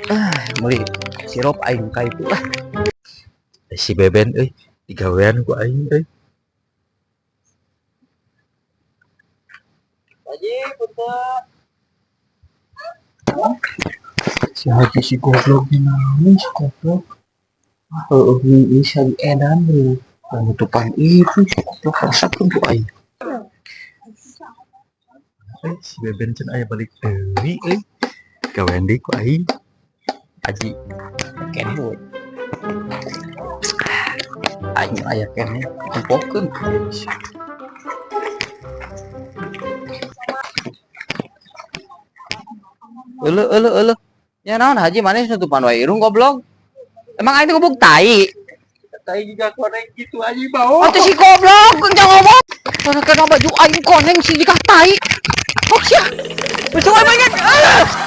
Ah, meuli sirup aing ka itu lah. Si Beben euy, digawean ku aing euy. Haji, punten. Si Haji si goblok ni naon si goblok. Ah, heueuh ini si Haji edan beuh. Penutupan itu si goblok resepkeun ku aing. Eh, si Beben can aya balik deui euy. Gawean deui ku aing. Haji, keneh we. Aing aya keneh, tempokeun. Euleuh euleuh euleuh. Ya naon Haji, maneh nutupan wae irung, goblok? Emang aing teh gubuk tai? Tai juga koneng gitu aja bau. Atuh si goblok jangan ngomong. Karena kena baju aing koneng si jika tai. Oh sia. Wis wae banyak. Ah!